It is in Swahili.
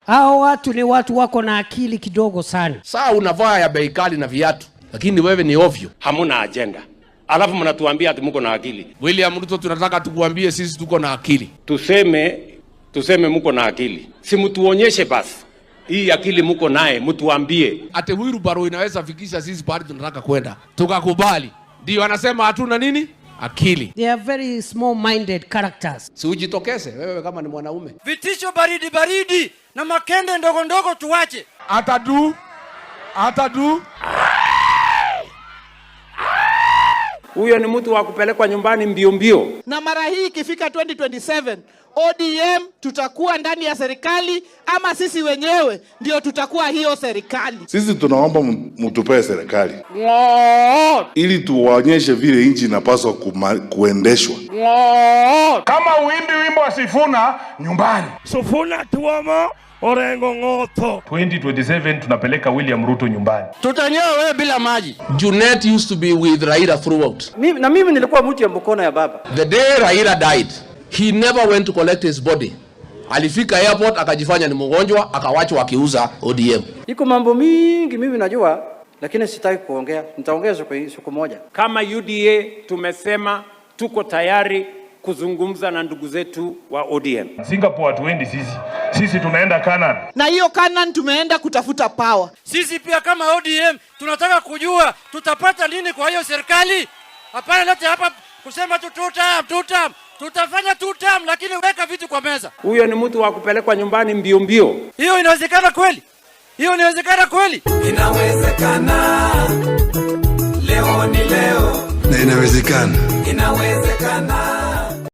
Hao watu ni watu wako na akili kidogo sana. Saa unavaa ya bei kali na viatu, lakini wewe ni ovyo. Hamuna agenda, alafu mnatuambia ati mko na akili. William Ruto, tunataka tukuambie sisi tuko na akili. Tuseme mko na akili, si mtuonyeshe basi hii akili mko naye, mtuambie. Ate wheelbarrow inaweza fikisha sisi pahali tunataka kwenda, tukakubali. Ndio anasema hatuna nini akili. They are very small minded characters. Si ujitokeze wewe kama ni mwanaume. Vitisho baridi baridi na makende ndogo ndogo tuwache. Atadu atadu. Huyo ni mtu wa kupelekwa nyumbani mbio mbio. Na mara hii ikifika 2027 ODM tutakuwa ndani ya serikali ama sisi wenyewe ndio tutakuwa hiyo serikali. Sisi tunaomba mtupee serikali ili tuwaonyeshe vile nchi inapaswa kuendeshwa. Kama uimbi wimbo wa Sifuna nyumbani. Sifuna tuomo Orengo ng'otho. 2027 tunapeleka William Ruto nyumbani. Tutanyoa wewe bila maji. Junet used to be with Raila throughout. Mimi, na mimi nilikuwa mtu ya mkono ya baba. The day Raila died, he never went to collect his body. Alifika airport akajifanya ni mgonjwa, akawachwa akiuza ODM. Iko mambo mingi mimi najua, lakini sitaki kuongea. Nitaongea siku moja. Kama UDA tumesema tuko tayari kuzungumza na ndugu zetu wa ODM. Singapore hatuendi sisi. Sisi tunaenda Canaan. Na hiyo Canaan tumeenda kutafuta power. Sisi pia kama ODM tunataka kujua tutapata nini kwa hiyo serikali. Hapana lete hapa kusema tu two term, two term. Tutafanya two term, lakini weka vitu kwa meza. Huyo ni mtu wa kupelekwa nyumbani mbio mbio. Hiyo inawezekana kweli? Hiyo inawezekana kweli? Inawezekana. Leo ni leo. Na inawezekana. Inawezekana.